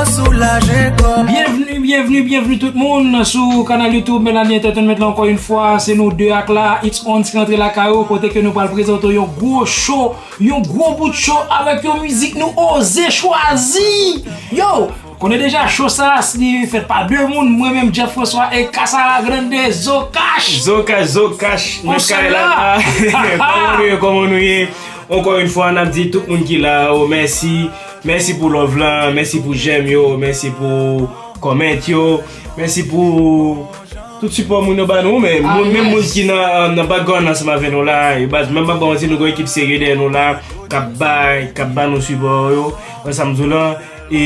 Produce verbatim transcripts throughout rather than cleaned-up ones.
Soulaje kò. Byenvni, byenvni, byenvni tout moun sou kanal YouTube Melanie Entertainment la ankò yon fwa. Se nou de ak la, It's Ons ki rantre lakay ou, kote ke nou pral prezante yon gwo show, yon gwo bout show avèk yon mizik nou oze chwazi. Yo, konnen deja show sa, li fèt pa de moun, mwen menm Jeff François e Kasara Grande Zokash. Zokash, Zokash, nan kay la. Kòman nou ye, kòman nou ye? Ankò yon fwa, n ap di tout moun ki la yo, mèsi. Mèsi pou love lan, mèsi pou j'aime yo, mèsi pou comment yo, mèsi pou tout sipò moun yo ba nou, men moun, menm moun ki nan, nan background ansanm avè nou la, yo baz, menm pa ba manti, nou gen ekip serye dèyè nou la, k ap bay, k ap ba nou sipò yo, wè sa m di w lan, e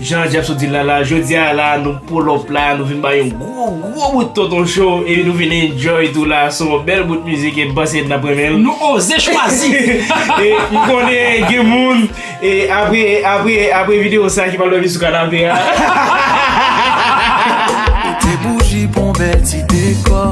jan Jeff sot di l la, la, jodi a la, nou pull up la, nou vin bay yon gwo, gwo bout tonton show, e nou vin enjoy tou la, se yon bèl bout mizik, e m panse n ap renmen l. Nou oze chwazi. E m konnen gen moun, e apre, apre, apre videyo sa ki pral dòmi sou kanape a. Te bouji pou yon bèl ti dekò.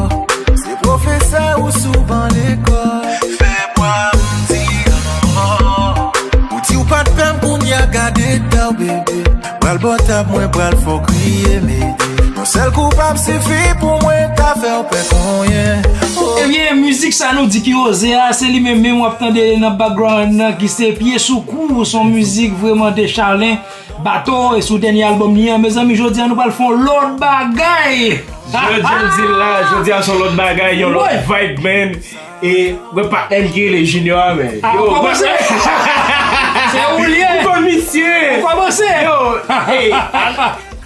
Se pwofesè ou sou ban lekòl. Fè bwa m di anmò. Ou di w pa t pè m, kounye a gade ta w, bebe. Pral bò tab, mwen pral fè w kriye, mede. Yon sèl kou p ap sifi pou mwen ta fè w pè konyen. Ebyen, mizik sa nou di ki oze a, se li menm menm w ap tande nan background nan ki se Pye sou kou, se yon mizik vrèman de Charlin Bato, e sou dènye albòm li an, mezanmi, jodi a nou pral fè yon lòt bagay. Jodi a m di l la, jodi a se yon lòt bagay, yon lòt vibe, man. E, mwen patnè m ki rele Junior a, men. Ah, ou kòmanse? Se ou l ye. Ou konn misye. Ou kòmanse? Yo, ey,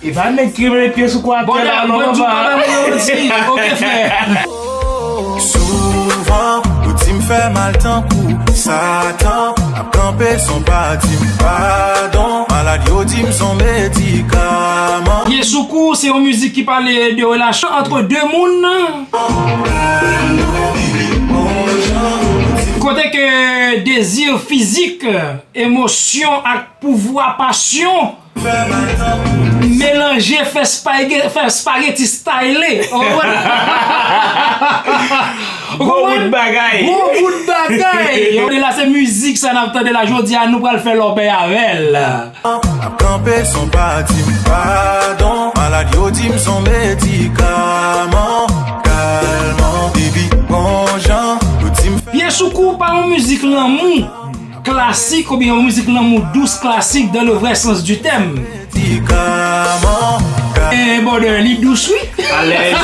e pa nèg ki rele Pye sou kou atè la, non, papa. Bon, mwen di w pa bay moun yon manti. Oke, frè. Souvan, ou di m fè mal tankou Satan. Ap kanpe san pa di m padon. Malad yo di m se yon medikaman. Pye sou kou, se yon mizik ki pale de relasyon ant de moun. Kote ke dezi fizik, emosyon ak pouvwa pasyon melanje, fè spage-, fè spageti style. Ou konprann? Gwo bout bagay. Gwo bout bagay. Yo, la se mizik sa n ap tande la jodi a, nou pral fè lòbèy avè l. Ap kanpe san pa di m padon. Malad yo di m se yon medikaman. Kalman, baby, bon jan. Yo di m fè Pye sou kou pa yon mizik lanmou klasik oubyen yon mizik lanmou dous klasik dans le vrai sens du terme. Medikaman. Eh, brother, li dous, wi. Alèz.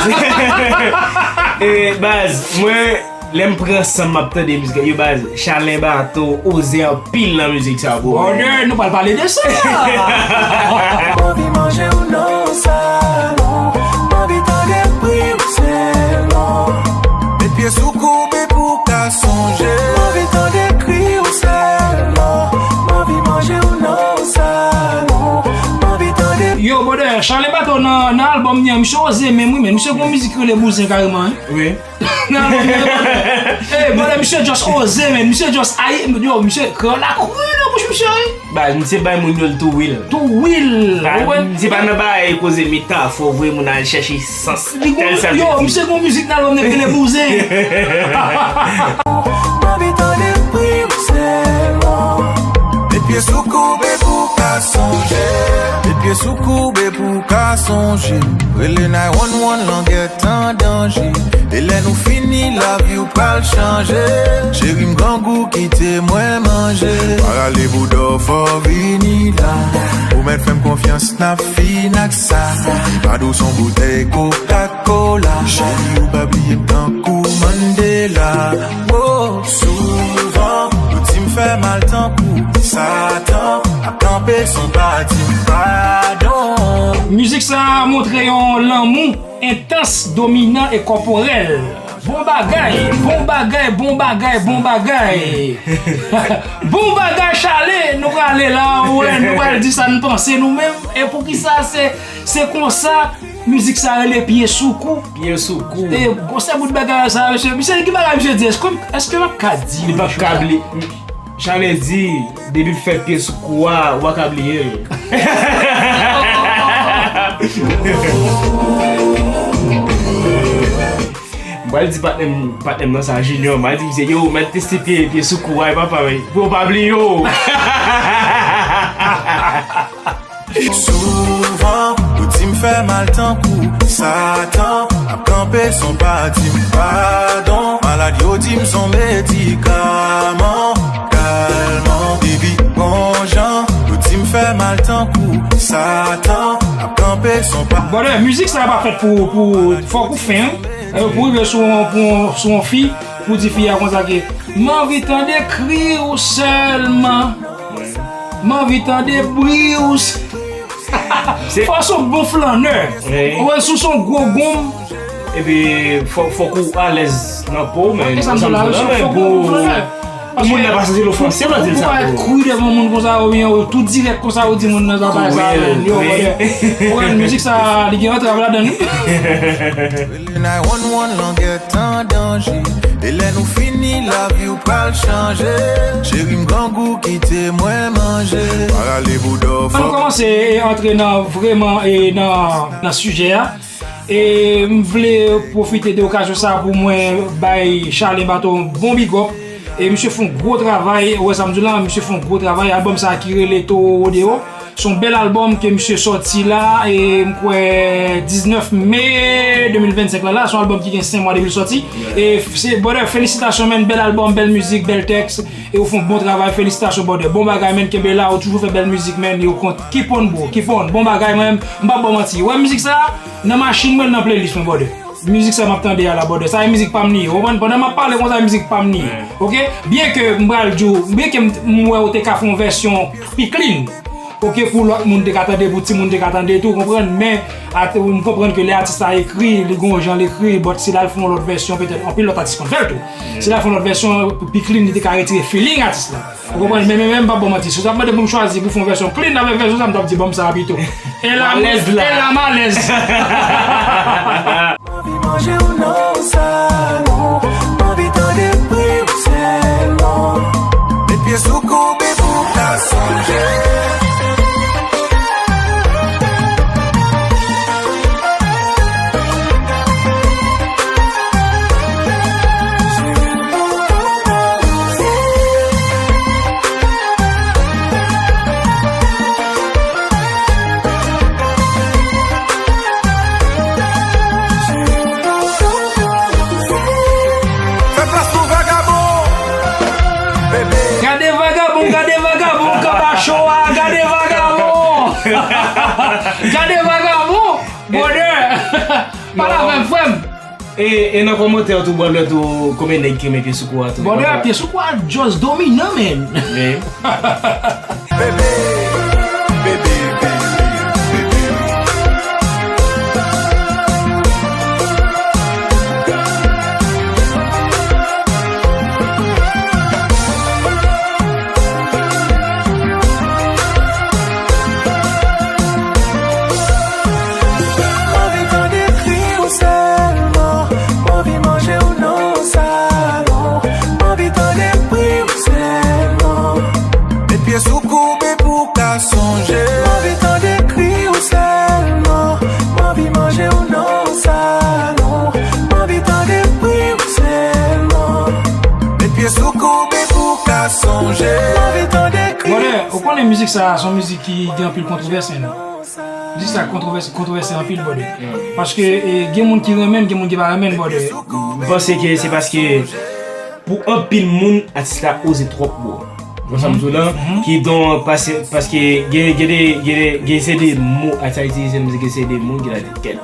Eh, baz, mwen, lè m pran san m ap tande mizik yo, baz, Charlin Bato oze anpil nan mizik sa, bro. Brother, nou pral pale de sa. M anvi manje w nan salon. M anvi tande bri w sèlman. Met pye sou koube pou w ka sonje. M anvi tande kri w sèlman. M anvi manje w nan salon. M anvi tande Yo, brother, Charlin Bato nan, nan albòm li an, misye oze menm wi, men misye gon mizik ki rele Bouzen kareman, wi. Wi. Nan albòm li an, brother. Hey, brother, misye just oze, men misye just ayi, yo, misye kreyòl la kouri nan bouch misye, wi. Baz, misye bay moun yo l too real. Too real. Ou konprann? Misye pa nan bagay koze metafò, voye moun al chèche sans. Li gon, tèl sa yo, misye gon mizik nan albòm li ki rele Bouzen. M anvi tande bri w sèlman. Met pye sou koube pou w ka sonje. Met pye sou koube pou w ka sonje. Rele nine one one, langèt an danje. E lè nou fini, lavi w pral chanje. Cheri m grangou, kite mwen manje. Pa rale boudò, fò w vini la. Pwomèt fè m konfyans, n ap fin ak sa. Li pa dous, yon boutèy Coca-Cola. Cheri, ou pa bliye m tankou Mandela. Oh, souvan, yo di m fè mal tankou Satan. Ap kanpe san pa di m padon. Mizik sa a montre yon lanmou entans, dominan e kòporèl. Bon bagay, bon bagay, bon bagay, bon bagay. Bon bagay, Charlin, nou prale la, wè, nou pral di sa n panse nou menm. E poukisa se, se konsa, mizik sa rele Pye sou kou. Pye sou kou. E, bon, se bout bagay sa, mesye. Misye, ki bagay misye di? Èske, èske m ap ka di? Li p ap ka bliye. Charlin di, depi l fè pye sou kou a, w pa ka bliye l. M pral di patnè m, patnè m nan sa, Junior, m pral di misye, yo, mèt teste pye, pye sou kou a, papa, men, pou yo pa bliye w. Souvan, yo di m fè mal tankou Satan. Ap kanpe san pa di m padon. Malad yo di m son medikaman. Kalman, depi gon jan, yo di m fè mal tankou Satan. Ap kanpe san pa. Brother, mizik sa pa fèt pou, pou, fòk ou fen, wi. Pou rive sou, pou, sou yon fi, pou di fi a konsa ke, m anvi tande kri w sèlman. M anvi tande bri w. Fò w se yon bon flannè. Ou wè, si w se yon gwo gonm. Epi fò, fòk ou alèz nan po w, men. Sa m di la, fòk ou bon flannè. Pou moun nan pa santi l ofanse lè w di l sa. Ou pa kri devan moun konsa, oubyen ou tou dirèk konsa, ou di moun nan sa pa sa, men yo, brother. Ou wè, mizik sa, li gen antrav ladan l, wi. Nine one one langèt an danje. E lè nou fini, lavi w pral chanje. Cheri m grangou, kite mwen manje. Pa rale bouda w fò. Ann kòmanse e antre nan, vrèman, e nan, nan sijè a. E m vle pwofite de okazyon sa pou mwen bay Charlin Bato yon bon big up. E misye fè yon gwo travay, ou wè sa m di w la, misye fè yon gwo travay. Album sa ki rele Towo Rodeo. Se yon bèl album ke misye sòti la, e m kwè diznèf me de mil vennsenk la, la, se yon album ki gen senk mwa depi l sòti. E se, brother, felisitasyon, man, bèl album, bèl mizik, bèl tèks, e ou fè yon bon travay, felisitasyon, brother. Bon bagay, man, kenbe la, ou toujou fè bèl mizik, man, e ou kont-, keep on, bro, keep on, bon bagay, mwen, m p ap ba w manti. Ou wè mizik sa, nan machin mwen, nan playlist mwen, brother. Mizik sa m ap tande a la, brother. Sa e mizik pa m li ye. Ou konprann? Pandan m ap pale konsa, e mizik pa m li ye. Ok? Byen ke m pral di w, byen ke m, m wè ou te ka fè yon vèsyon pi clean. Ok, pou lòt moun te ka tande, pou timoun te ka tande tou, ou konprann? Men, at-, m konprann ke lè atis la ekri, li gon jan l ekri, but si l al fè yon lòt vèsyon, petèt, anpil lòt atis konn fè l tou. Si l al fè yon lòt vèsyon pi clean, li te ka retire feeling atis la. Ou konprann? Men, men, men, m p ap ba w manti. Si w t ap mande pou m chwazi pou fè yon vèsyon clean avèk vèsyon sa, m t ap di, "Ban m sa a pito." E la, e la m alèz. M anvi manje w nan yon salon. M anvi tande bri w sèlman. Met pye sou koube pou w ka sonje. Fè plas pou vagabon. Gade vagabon, gade vagabon, k ap ba cho a, gade vagabon. Gade vagabon. Brother, pale avè m, frè m. E, e nan kòmantè tou, brother, tou, konbyen nèg ki renmen pye sou kou a tou? Brother, pye sou kou a just dominan, man. Wi. Bebe, bebe, bebe, bebe. M anvi tande kri w sèlman. M anvi manje w nan salon. M anvi tande bri w sèlman. Met pye sou koube pou w ka sonje. M anvi tande kri w sèlman. M anvi manje w nan salon. M anvi tande bri w sèlman. Met pye sou koube pou w ka sonje. M anvi tande kri. Brother, ou konnen mizik sa, se yon mizik ki gen anpil kontwovèse, non? Mizik sa kontwovèse, kontwovèse anpil, brother. Paske, e, gen moun ki renmen l, gen moun ki pa renmen l, brother. M panse ke se paske pou anpil moun, atis la oze twòp, bro. Ou konprann sa m di w la? Kidonk, paske, paske gen, gen de, gen de, gen se de mo, atis la itilize, gen se de moun ki ta di, "Kèt,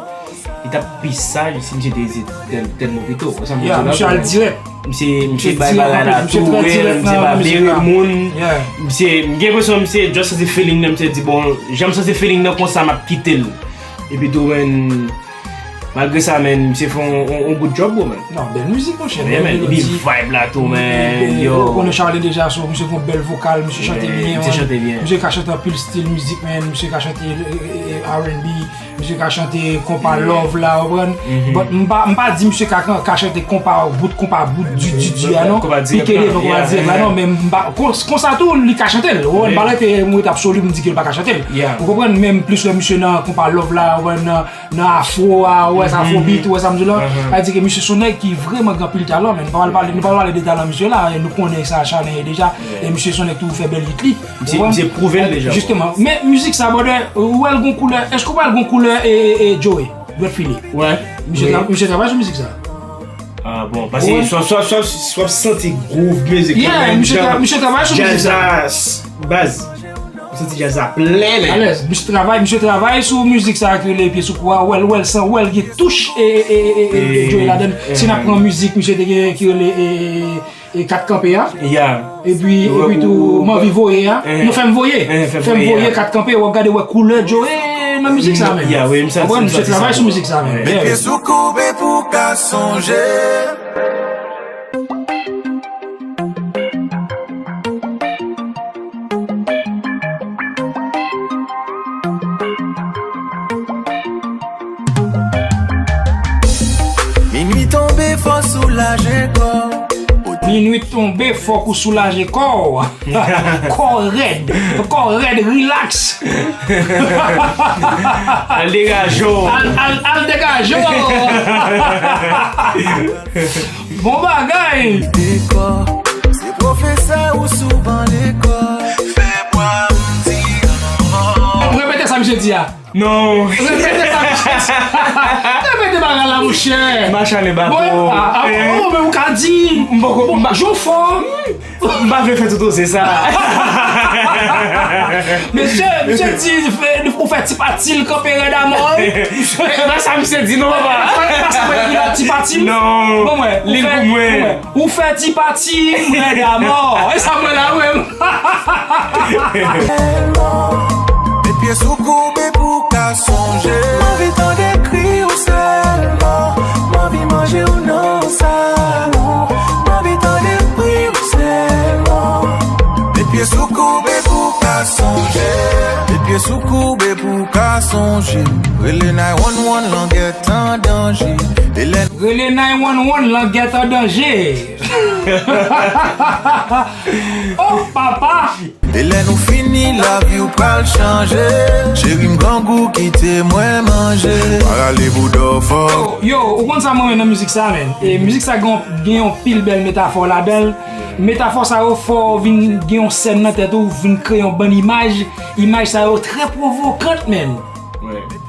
li t ap pi saj si misye te itilize tèl, tèl mo pito." Ou konprann sa m di w la? Misye al dirèk. Misye, misye bay bagay la tou, misye pa bere moun. Misye, m gen enpresyon misye just santi feeling nan, misye di, "Bon, jan m santi feeling nan konsa, m ap kite l." Epi tou, men, malgre sa, men, misye fè yon, yon, yon good job, bro, men. Non, bèl mizik, monchè. Bèl melodi. Epi vibe la tou, men, yo. Ou konnen Charlin deja, so, misye gon bèl vokal, misye chante byen, misye chante byen. Misye ka chante anpil stil mizik, men, misye ka chante, e, e, e, R and B. Misye ka chante konpa love la, ou konprann? But m pa, m pa di misye ka, ka chante konpa bout, konpa bout, di, di, di a, non. Konpa dirèk la, konpa dirèk la, non, men m pa, kon-, konsa tou, li ka chante l, ou konprann? M pa rete, m rete absoli, m di ke l pa ka chante l. Ou konprann? Men m plis wè misye nan konpa love la, ou konprann, nan, nan afro a, ou Afrobeat, ou wè sa m di w la? Sa vle di ke misye se yon nèg ki vrèman gen anpil talan, men nou pa pral pale, nou pa pral pale de talan misye la, nou konnen sa Chalè ye deja, e misye se yon nèg ki toujou fè bèl hit li. Misye, misye pwouve l deja. Jisteman. Men mizik sa, brother, ou wè l gon koulè, èske ou wè l gon koulè e, e, e Joe, dwèt file? Wè. Misye tra-, misye travay sou mizik sa. Ah bon, paske swa, swa, swa, swa w ap santi groove mizik la, yeah, menm misye jan tra-, misye travay sou mizik sa. Jazz la, s-, baz. Ou santi jazz la plen, men. Alèz, misye travay, misye travay sou mizik sa ki rele Pye sou kou a, ou wè l, ou wè l san, ou wè l gen touch e, e, e, e, e, e Joe ladan l. Si n ap pran mizik, misye te gen ki rele e, e, e Kat Kanpe a. Yeah. Epi, epi tou, M anvi voye a. Non, Fè m voye. Fè m voye, Kat Kanpe, w ap gade, w wè koulè Joe nan mizik sa, men. Yeah, wi, m santi, m santi sa. Konprann, misye travay sou mizik sa, men. Met pye sou koube pou w ka sonje. Minui tonbe, fò w soulaje kò w. Minui tonbe, fòk ou soulaje kò w. Kò rèd, kò rèd, relax. Al degaje w. Al, al, al degaje w. Bon bagay. Dekò, se pwofesè ou sou ban lekòl. Fè bwa m di non. Repete sa misye di a. Non. Repete sa misye di. Repete bagay la, monchè. Machann bato. Bon, ah, ah, oh, men ou ka di. M poko, m pa, jan w fò. M pa vle fè tout oze sa. Mesye, misye di, fè, ou fè ti pati l kanpe rèd amò, wi. E pa sa misye di, non, papa. E pa sa mwen di la, ti pati l. Non. Bon, mwen, li pou mwen. Ou fè ti pati m rèd amò. E sa mwen la, wi. Met pye sou koube pou w ka sonje. M anvi tande kri w sèlman. M anvi manje w nan salon. M anvi tande pri w sèlman. Met pye sou koube pou w ka sonje. Met pye sou koube pou w ka sonje. Rele nine one one, langèt an danje. E lè Rele nine one one, langèt an danje. Oh, papa! E lè nou fini, lavi w pral chanje. Cheri m, grangou kite mwen manje. Pa rale bouda w fò. Yo, yo, ou konn sa mwen renmen nan mizik sa, men. E mizik sa gen, gen yon pil bèl metafò ladan l. Metafò sa yo fè w vin gen yon sèn nan tèt ou, vin kreye yon bann imaj. Imaj sa yo trè pwovokant, men.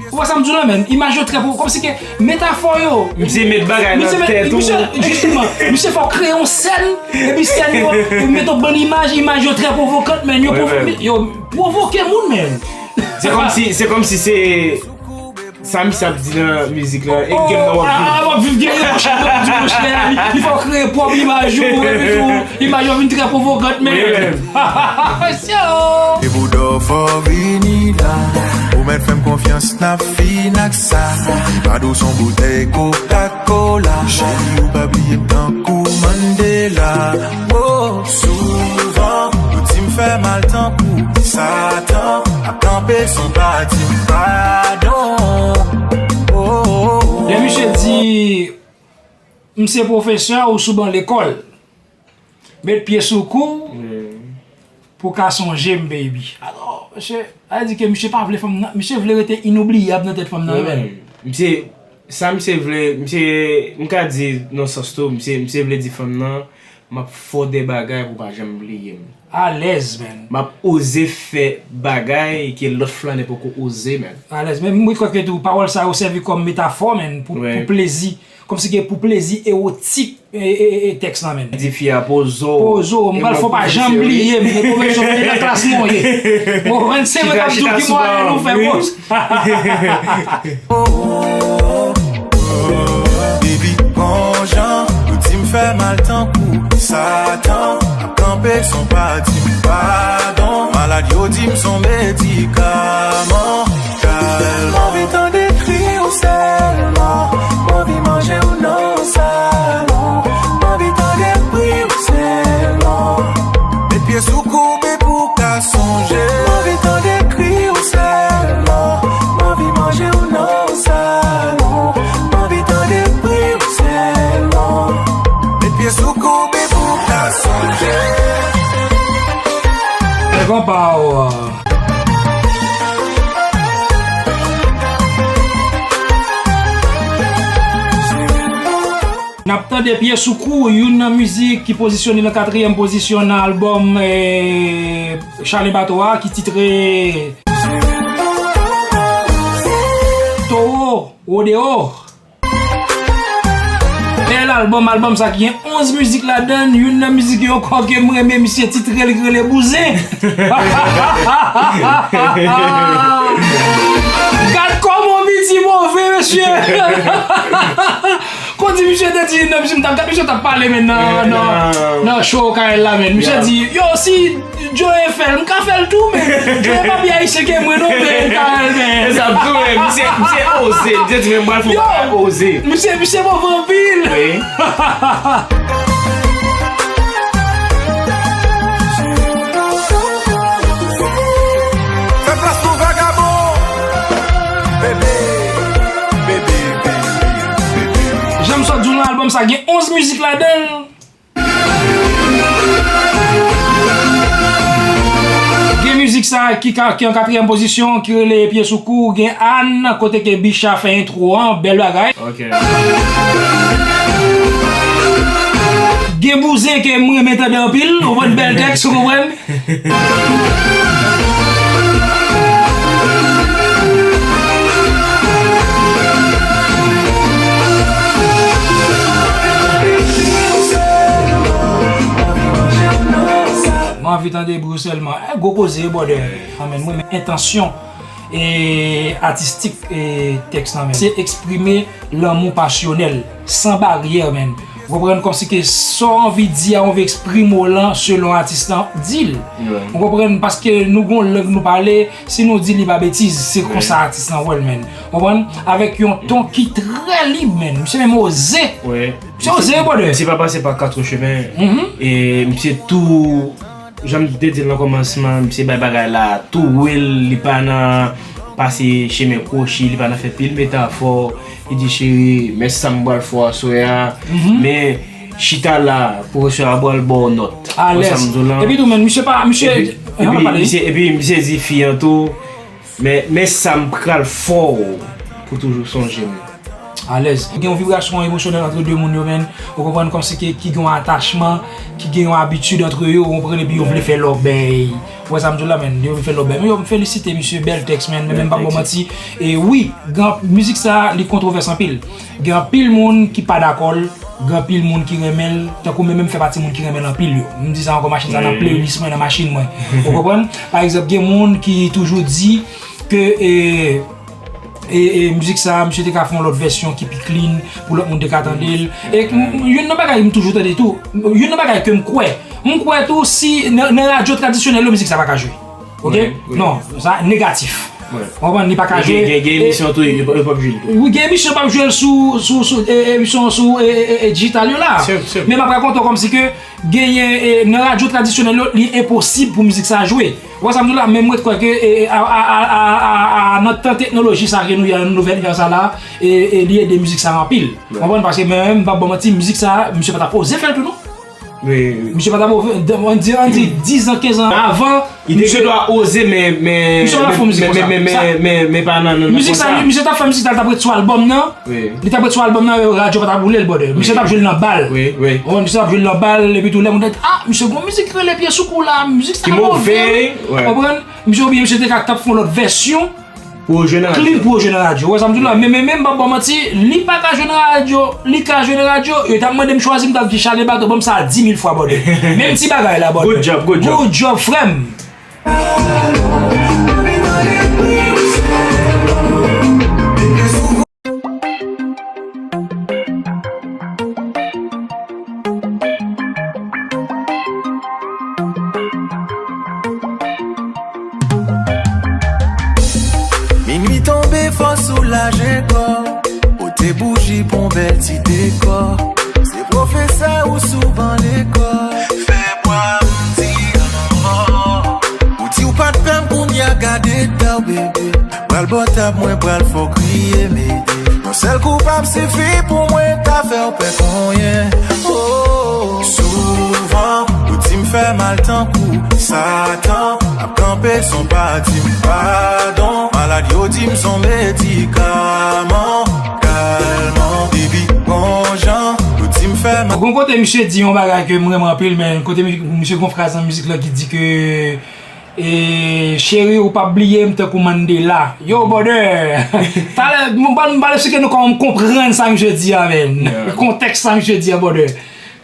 Ou wè sa m di w la, men? Imaj yo trè pwovokant, kòmsi ke metafò yo. Misye met bagay nan tèt ou. Misye, jisteman, misye fè w kreye yon sèn, epi sèn yo, yo met yon bann imaj, imaj yo trè pwovokant, men. Yo pwovo-, yo pwovoke moun, men. Se kòmsi, se kòmsi se sa misye ap di nan mizik la, e gen nan w ap viv. W ap viv gen yon chak dimanch la, li fè w kreye pwòp imaj ou, epi tou, imaj yo vin trè pwovokant, men. Wi, men. Mesye o! E bouda w fò vini la. Ou mèt fè m konfyans, n ap fin ak sa. Li pa dous, on boutèy Coca-Cola. Cheri, ou pa bliye m tankou Mandela. Oh, souvan, yo di m fè mal tankou Satan. Ap kanpe san pa di m padon. Oh, oh, oh. Lè misye di, "M se pwofesè ou sou ban lekòl. Met pye sou kou pou w ka sonje m, baby." Alò, mesye, sa vle di ke misye pa vle fanm nan, misye vle rete inoubliyab nan tèt fanm nan, men. Misye, sa misye vle, misye, m ka di nan sans tou, misye, misye vle di fanm nan, "M ap fè w de bagay pou w pa janm bliye m." Alèz, men. "M ap oze fè bagay ke lòt flannè poko oze," men. Alèz, men mwen kwè ke tou, pawòl sa yo sèvi kòm metafò, men, pou, pou plezi. Kòmsi ke pou plezi ewotik, e, e, e, e tèks lan, men. Di fi a, "Poze w." "Poze w, m pral fè w pa janm bliye m, e pwofesyon, e nan klas mwen w ye." Bon, mwen se mwen k ap di w ki mwayen nou fè poz. Baby, gon jan, ou di m fè mal tankou Satan. Ap kanpe san pa di m padon. Malad yo di m son medikaman. M anvi tande kri w sèlman. M anvi manje w nan salon. M anvi tande pri w sèlman. Met pye sou koube pou w ka sonje. M anvi tande kri w sèlman. M anvi manje w nan salon. M anvi tande pri w sèlman. Met pye sou koube pou w ka sonje. Lè konpa w. N ap tande Pye sou kou, youn nan mizik ki pozisyone nan katriyèm pozisyon nan albòm, eh, Chale Bato a, ki titre Towo Rodeo. Bèl albòm, albòm sa ki gen onz mizik ladan l, youn nan mizik yo ankò ke m renmen, misye titre l, li rele Bouzen. Gad kòman Midi move, mesye! Kondi misye te di, nan, misye, m t ap gad misye t ap pale, men nan, nan, nan show K L la, men. Misye di, yo, si Joe fè l, m ka fè l tou, men Joe pa pi ayisyen ke mwen, non, men K L, men. E sa m tou, men, misye, misye oze, misye di, men, m pral fè yon bagay oze. Misye, misye move anpil. Wi. Fè plas pou vagabon. Bebe, bebe, bebe, bebe. Jan m sot di w nan albòm sa gen onz mizik ladan l. Gen mizik sa ki ka, ki an katriyèm pozisyon, ki rele Pye sou kou, gen Ann, kote ke Bicha fè entwo an, bèl bagay. Ok. Gen Bouzen ke m renmen tande anpil, ou konprann, bèl tèks, ou konprann. Mwen anvi tande bri w sèlman. E gwo koze, brother. Amen. Mwen, men entansyon e atistik e tèks lan, men. Se eksprime lanmou pasyonèl, san baryè, men. Ou konprann, kòmsi ke sa w anvi di a, ou anvi eksprime w lan selon atis lan di l. Ou konprann, paske nou gon lang nou pale, si nou di li pa betiz, se konsa atis lan wè l, men. Ou konprann? Avèk yon ton ki trè lib, men. Misye menm oze. Misye oze, brother. Misye pa pase pa katrechemen. E misye tou Jan m te di l nan kòmansman, misye bay bagay la tou real, li pa nan pase chemen kwochi, li pa nan fè pil metafò, li di, cheri, men sa m pral fè w aswè a, men chita la, pwofesè a pral ba w nòt. Alèz. Epi tou, men, misye pa, misye, epi, epi misye di fi an tou, men, men sa m pral fè w pou toujou sonje m. Alèz. Gen yon vibrasyon emosyonèl antre de moun yo, men. Ou konprann, kòmsi ke, ki gen yon atachman, ki gen yon abitid antre yo, ou konprann, epi yo vle fè lòbèy. Ou wè sa m di w la, men, yo vle fè lòbèy. Men yo, m felisite misye, bèl tèks, men, men, men m pa ba w manti. E wi, gen, mizik sa, li kontwovès anpil. Gen anpil moun ki pa dakò l, gen anpil moun ki renmen l, tankou mwen menm fè pati moun ki renmen l anpil yo. M di sa ankò, machin sa nan playlist mwen, nan machin mwen. Ou konprann? Pa egzanp, gen moun ki toujou di ke, e, e, e mizik sa, misye te ka fè yon lòt vèsyon ki pi clean, pou lòt moun te ka tande l. E m, m, youn nan bagay m toujou tande tou, youn nan bagay ke m kwè, m kwè tou si nan, nan radyo tradisyonèl yo, mizik sa pa ka jwe. Ok? Non, sa negatif. Ou konprann, li pa ka jwe. Gen, gen, gen emisyon tou, yo, yo p ap jwe l tou. Wi, gen emisyon p ap jwe l sou, sou, sou, e, emisyon sou, e, e, e, dijital yo la. Men m ap rakonte w kòmsi ke genyen, e, nan radyo tradisyonèl yo, li enposib pou mizik sa jwe. Ou wè sa m di w la, men mwen kwè ke, e, e, a, a, nan tan teknoloji sa ke nou ye, nouvèl ère sa la, e, e, li ede mizik sa anpil. Ou konprann? Paske mwen menm, m p ap ba w manti, mizik sa, misye pa t ap oze fè l tou, non. Misye pa t ap oze, ann di, ann di, diz an, kenz an avan, misye dwa oze, men, men, misye pa t ap fè mizik konsa. Men, men, men, men, men pa nan, nan, nan konsa. Mizik sa, misye t ap fè mizik sa, l t ap ret sou albòm nan. Li t ap ret sou albòm nan, radyo pa t ap boule l, brother. Misye t ap jwe l nan bal. Wi, wi. Ou konprann, misye t ap jwe l nan bal, epi tou lè moun t ap di, ah, misye gon mizik ki rele Pye sou kou la, mizik sa move. Ou konprann? Misye oubyen misye te ka t ap fè yon lòt vèsyon. Pou yo jwe nan radyo. Clean pou yo jwe nan radyo. Ou wè sa m di w la? Men, men, men, m p ap ba w manti, li pa ka jwe nan radyo, li ka jwe nan radyo, yo t ap mande m chwazi, m t ap di Chale Bato, ban m sa dis mil fwa, brother. Menm ti bagay la, brother. Good job, good job. Good job, frè m. Minui tonbe, fò soulaje kò. Pote bouji pou yon bèl ti dekò. Se pwofesè ou sou ban lekòl. Fè bwa m di anmò. Ou di w pa t pè m, kounye a gade ta w, bebe. Pral bò tab mwen, pral fè w kriye, mede. Yon sèl kou p ap sifi pou mwen ta fè w pè konyen. Oh, souvan, yo di m fè mal tankou Satan. Ap kanpe san pa di m padon. Malad yo di m son medikaman. Kalman, baby, bon jan. Yo di Gon kote misye di yon bagay ke m renmen anpil, men kote mi- misye gon fraz nan mizik la ki di ke, e, cheri, ou p ap bliye m tankou Mandela. Yo, brother! Talè, m pa m pa esplike nou kòman m konprann sa misye di a, men. Kontèks sa misye di a, brother.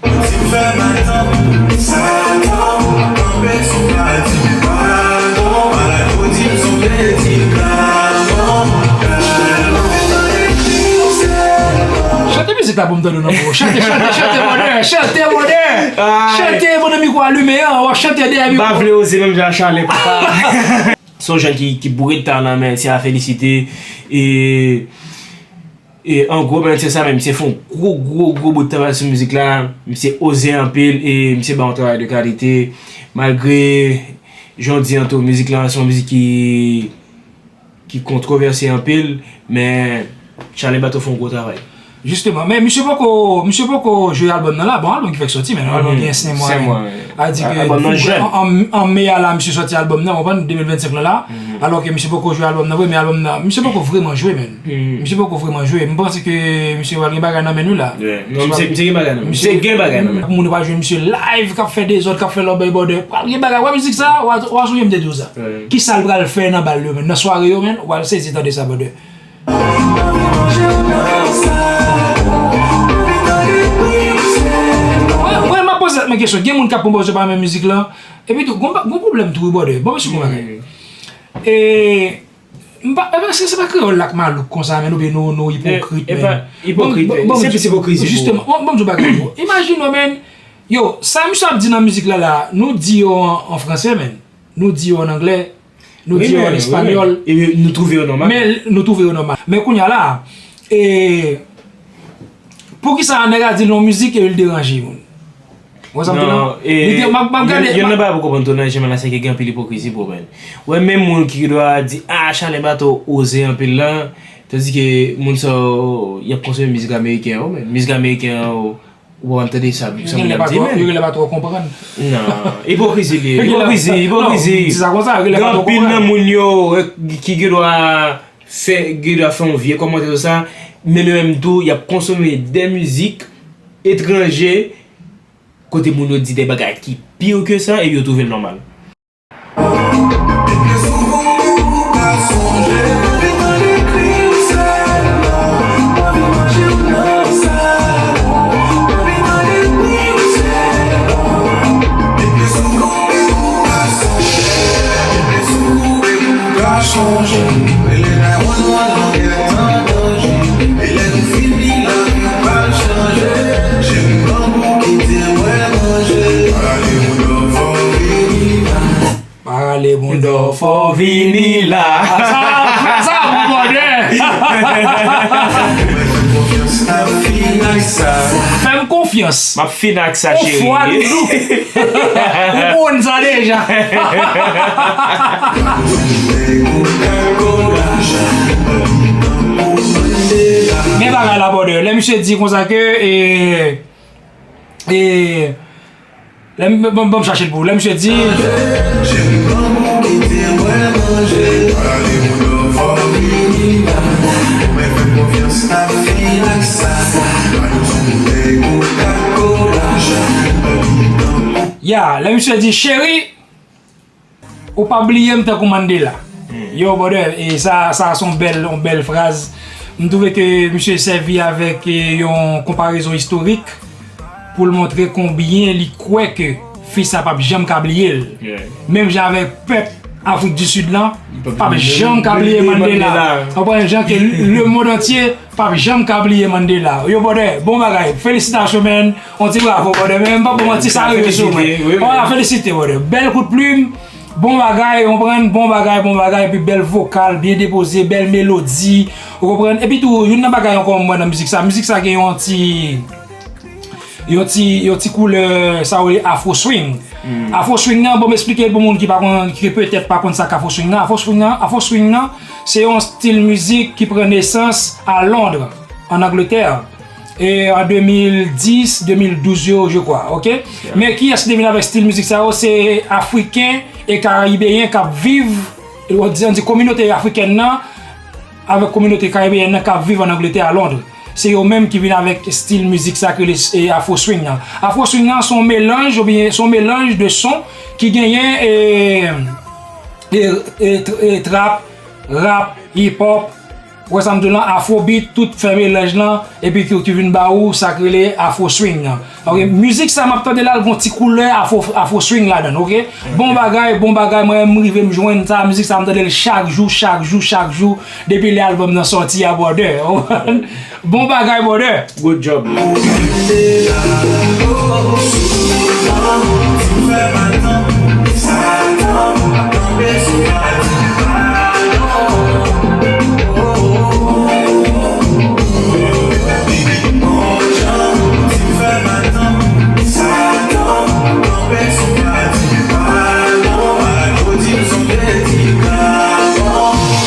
Ti fè matant, sa atann, kanpe sou padi, padon, malad pou di m sou medikaman. Chante mizik la pou m tande w non, bro. Chante, chante, chante, brother. Chante, brother. Chante pandan mikwo a limen an. W ap chante dèyè mikwo. M pa vle oze menm jan a Chale, papa. Se yon jèn ki, ki boure de talan, men se a felisite. E, e an gwo, men se sa menm. Misye fè yon gwo, gwo, gwo bout travay sou mizik la. Misye oze anpil e misye bay yon travay de kalite. Malgre jan w di an tou, mizik la se yon mizik ki ki kontwovèse anpil, men Charly Bato fè yon gwo travay. Jisteman, men misye poko, misye poko jwe albòm nan la. Bon, albòm ki fèk sòti, men albòm gen senk mwa, men. Sa di ke an, an, an me a la, misye sòti albòm nan, w konprann, de mil vennsenk lan la. Alò ke misye poko jwe albòm nan vre, men albòm nan, misye poko vrèman jwe, men. Misye poko vrèman jwe. M panse ke misye pral gen bagay nan men li la. Non, misye, misye gen bagay nan men. Misye gen bagay nan men. Pou moun yo pa jwenn misye live, k ap fè dezòd, k ap fè lòbèy bòdè. Pral gen bagay. Wè mizik sa, w a, w a sonje m te di w sa. Kisa l pral fè nan bal yo, men? Nan sware yo, men, w pral sezi tande sa, brother. Mwen, mwen, m ap poze tèt mwen kesyon. Gen moun k ap pran bòz yo pa renmen mizik lan. Epi tou, gon, gon pwoblèm tou, wi, brother. Bon, mesye, gon bagay. E, m pa, e, se, se pa kreyòl la k malouk konsa, men, oubyen nou, nou ipokrit, men. Ipokrit, men. Se plis ipokrizi pou ou. Jisteman, bon, bon, m di w bagay, bro. Imajine w, men. Yo, sa misye ap di nan mizik la, la, nou di yo an, an franse, men. Nou di yo an anglè. Nou di yo an espanyòl. E nou twouve yo nòmal. Men nou twouve yo nòmal. Men kounye a la, e, poukisa nèg la di l nan mizik e l deranje moun? Ou wè sa m di la? Non, e, li di, m ap, m ap gade, youn nan bagay pou konprann tou nan jimèl la, se ke gen anpil ipokrizi, bro, men. Ou wè menm moun ki dwa di, ah, Charly Bato oze anpil lan, tandike moun sa yo, y ap konsome mizik ameriken yo, men mizik ameriken yo, ou pa tande sa, sa moun ap di, men. Yo genlè pa twò konprann. Non, ipokrizi li ye. Ipokrizi, ipokrizi. Gen anpil nan moun yo, eh, ki gen dwa fè, gen dwa fè yon vye kòmantè sou sa, men yo menm tou, y ap konsome de mizik etranje, kote moun yo di de bagay ki pi wo ke sa, e yo twouve l nòmal. Parale moun dò fò vini la. Ah, sa, sa bon, brother. Fè m konfyans. M ap fin ak sa, cheri. Ou fwa doudou. Ou konn sa deja. Men bagay la, brother. Lè misye di konsa ke, e, e, lè m, ban, ban m chache l pou ou. Lè misye di, ya, lè misye di, cheri, ou pa bliye m tankou Mandela. Yo, brother, e sa, sa se yon bèl, yon bèl fraz. M twouve ke misye sèvi avèk, e, yon konparezon istorik pou l montre konbyen li kwè ke fi sa p ap janm ka bliye l. Menm jan avèk pèp Afrik di Sid lan, p ap janm ka bliye Mandela. Ou konprann jan ke lemonn antye p ap janm ka bliye Mandela. Yo, brother, bon bagay. Felisitasyon, man. On ti bravo, brother. Men m p ap ba w manti, sa rive sou mwen. Wala, felisite, brother. Bèl kout plim. Bon bagay, ou konprann? Bon bagay, bon bagay. Epi bèl vokal, byen depoze, bèl melodi. Ou konprann? Epi tou, youn nan bagay ankò m wè nan mizik sa. Mizik sa gen yon ti yon ti, yon ti koulè, sa yo rele afro swing. Afro swing nan, bon, m esplike l pou moun ki pa konn, ki petèt pa konn sa k afro swing nan. Afro swing nan, afro swing nan, se yon stil mizik ki pran nesans a Londres, an Angleterre. E an de mil dis, de mil douz yo, je crois, ok? Men kiyès ki te vin avèk stil mizik sa yo? Se Afriken e Karibeyen k ap viv, ann di, ann di kominote afrikèn nan, avèk kominote karibeyèn nan k ap viv ann Angletè, a Londres. Se yo menm ki vin avèk stil mizik sa k rele, e, afro swing nan. Afro swing nan se yon melanj, oubyen se yon melanj de son ki genyen, e, e, e, e trap, rap, hip hop, ou wè sa m di w lan, afrobeat, tout fè melanj lan, epi ki, ki vin ba ou sa k rele afro swing nan. Ok, mizik sa m ap tande la, l gon ti koulè afro, afro swing ladan l, ok? Bon bagay, bon bagay, mwen menm m rive m jwenn sa, mizik sa m tande l chak jou, chak jou, chak jou, depi lè album nan sòti a, brother. Bon bagay, brother. Good job.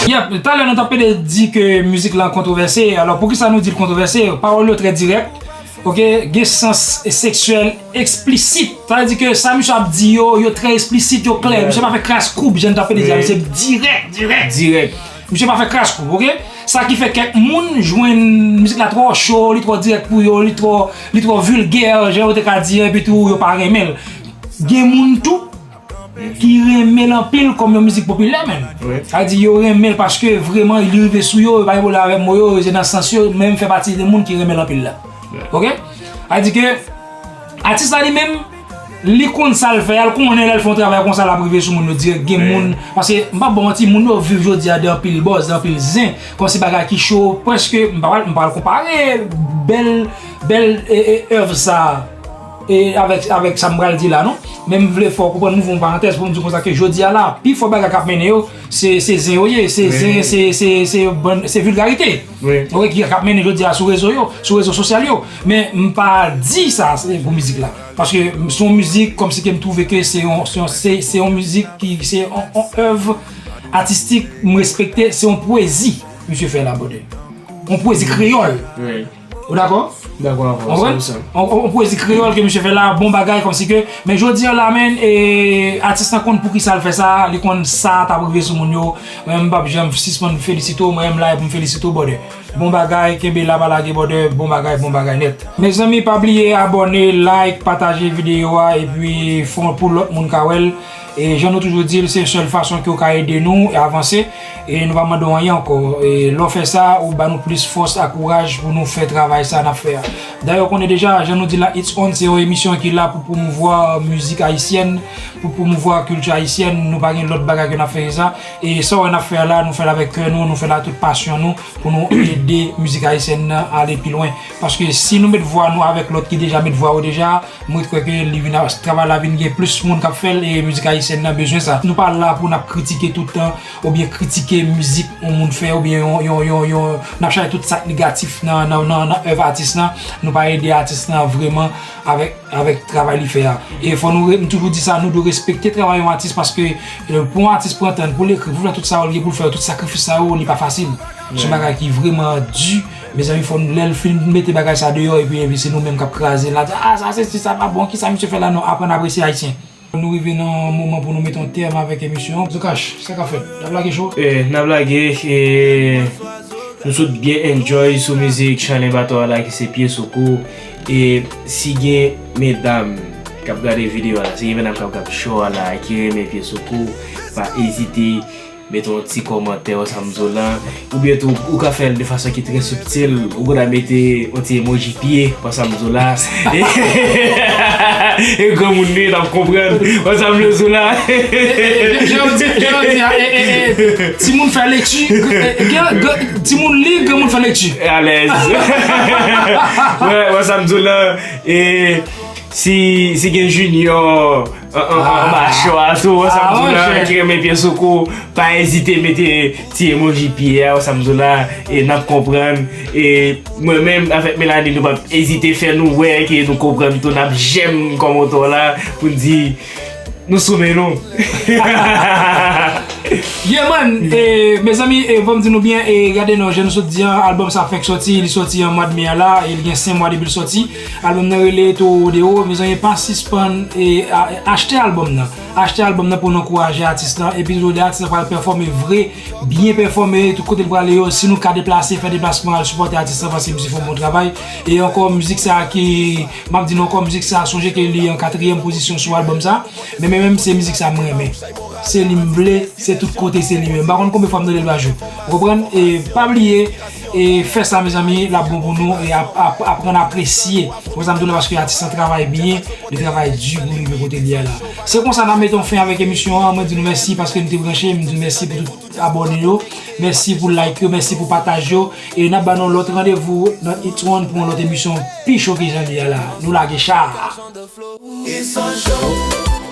Yep, talè nou t ap pede di ke mizik la kontwovèse. Alò, poukisa nou di l kontwovèse? Pawòl yo trè dirèk, ok? Gen sans seksyèl eksplisit. Sa vle di ke sa misye ap di yo, yo trè eksplisit, yo klè. Misye pa fè kras kou, jan n t ap pede di a, misye dirèk, dirèk. Dirèk. Misye pa fè kras kou, ok? Sa ki fè kèk moun jwenn mizik la twò cho, li twò dirèk pou yo, li twò, li twò vilgè, jan yo te ka di, epi tou yo pa renmen l. Gen moun tou ki renmen l anpil kòm yon mizik popilè menm. Wi. Sa vle di yo renmen l paske vrèman li rive sou yo, yo pa gen pwoblèm avèk mo yo, se nan sans yo, men m fè pati de moun ki renmen l anpil la. Ok? Sa vle di ke atis la li menm, li konn sa l fè a, l konnen lè l fè yon travay konsa l ap rive sou moun yo dirèk. Gen moun, paske m p ap ba w manti, moun yo viv jodi a de anpil buzz, de anpil zen, kòmsi bagay ki cho, prèske, m pa pral, m pral konpare bèl, bèl, e, e, èv sa a, e, avèk, avèk sa m pral di la, non. Men m vle fè w konprann, m ouvri yon parantèz pou m di konsa ke jodi a la, pifò bagay k ap mennen yo, se, se zen yo ye, se zen, se, se, se bann, se vilgarite. Wi. Ok, ki, k ap mennen jodi a sou rezo yo, sou rezo sosyal yo. Men m pa di sa se pou mizik la. Paske se yon mizik kòmsi ke m twouve ke se yon, se yon, se, se yon mizik ki, se yon, yon èv atistik, m respekte, se yon pwezi misye fè la, brother. Yon pwezi kreyòl. Wi. Ou dakò? Dakò avè w, san pou san. On, on, on pwezi kreyòl ke misye fè la, bon bagay, kòmsi ke, men jodi a la, men, e, atis lan konn poukisa l fè sa, li konn sa t ap rive sou moun yo. Mwen, m p ap janm sispann felisite w, mwen, m la e pou m felisite w, brother. Bon bagay, kenbe la, pa lage, brother, bon bagay, bon bagay nèt. Mezanmi, pa bliye abòne, like, pataje videyo a, epi fè l pou lòt moun ka wè l. E jan nou toujou di l, se sèl fason ke w ka ede nou avanse. E nou pa mande w anyen ankò. E lè w fè sa, ou ba nou plis fòs ak kouraj pou nou fè travay sa n ap fè a. Dayè, w konnen deja, jan nou di la, It's On se yon emisyon ki la pou pwomouvwa mizik ayisyèn, pou pwomouvwa kilti ayisyèn. Nou pa gen lòt bagay ke n ap fè ke sa. E sa w wè n ap fè a la, nou fè l avèk kè nou, nou fè l ak tout pasyon nou pou nou ede mizik ayisyèn nan ale pi lwen. Paske si nou met vwa nou avèk lòt ki deja met vwa yo deja, mwen kwè ke li vin a, travay la vin gen plis moun k ap fè l e mizik ayisyèn nan bezwen sa. Nou pa la pou n ap kritike tout tan, oubyen kritike mizik yon moun fè, oubyen yon, yon, yon, yon, n ap chache tout sa k negatif nan, nan, nan, nan èv atis lan. Nou pa ede atis lan vrèman avèk, avèk travay li fè a. E fò nou re-, m toujou di sa, nou dwe respekte travay yon atis paske, e, pou yon atis pran tan pou l ekri, pou l fè tout sa yo li gen pou l fè yo, tout sakrifis sa yo, li pa fasil. Se yon bagay ki vrèman di. Mezanmi, fò n, lè l fin mete bagay sa deyò, epi, epi se nou menm k ap kraze l, n ap di, "Ah, sa se si, sa pa bon, kisa misye fè la?" Non, aprann apresye ayisyen. Nou rive nan moman pou nou mete yon tèm avèk emisyon. Zocash, sa k ap fèt? N ap lage cho? E, n ap lage, e, nou sot byen enjoy sou mizik Chalè Bato a la ki se Pye Sou Kou. E si gen medam k ap gade videyo a la, si gen medam k ap gade cho a la, ki renmen Pye Sou Kou, pa ezite mete yon ti kòmantè, wè sa m di w la. Oubyen tou, ou ka fè l de fason ki trè sibtil. Ou konn a mete yon ti emoji pye, wè sa m di w la. E, e granmoun nou ye, n ap konprann. Wè sa m vle di w la. E, e, e, jan w di, jan w di a, e, e, e, timoun fè lekti, e, e, gen, gen, timoun li, granmoun fè lekti. Alèz. Wè, wè sa m di w la. E, Si, si gen Junior an, an, an, anba cho a tou, wè sa m di w la, ki renmen Pye Sou Kou, pa ezite mete ti emoji pye a, wè sa m di w la, e n ap konprann. E mwen menm avèk Melanie, nou p ap ezite fè nou wè ke nou konprann tou, n ap jèm kòmantè w la pou n di nou sou men nou. Yeah man, e, mezanmi, e, fò m di nou byen, e, gade non, jan nou sot di an, albòm sa fèk sòti, li sòti an mwa de me a la, e li gen senk mwa depi l sòti. Albòm nan rele Toro Rodeo, mezanmi, pa sispann, e, a, achte albòm nan. Achte albòm nan pou n ankouraje atis lan, epi jodi a atis lan pral pèfòme vre, byen pèfòme, tout kote l prale yo, si nou ka deplase, fè deplasman, al sipòte atis lan, paske misye fè yon bon travay. E ankò, mizik sa ki, m ap di nou ankò, mizik sa, sonje ke li an katriyèm pozisyon sou albòm sa, men, men menm se mizik sa mwen renmen. Se li m vle, se tout kote se li menm. M pa konn konbyen fwa m tande l pa jou. Ou konprann? E pa bliye, e fè sa, mezanmi, l ap bon pou nou, e ap, ap, aprann apresye. Konsa m tounen paske atis lan travay byen, li travay di pou li rive kote li ye la. Se konsa n ap mete yon fen avèk emisyon an. Mwen di nou mèsi paske nou te branche, m di nou mèsi pou tout abòne yo, mèsi pou like yo, mèsi pou pataj yo, e n ap ba nou lòt randevou nan Hits One pou yon lòt emisyon pi cho ke jan li ye la. Nou lage cha! It's a show.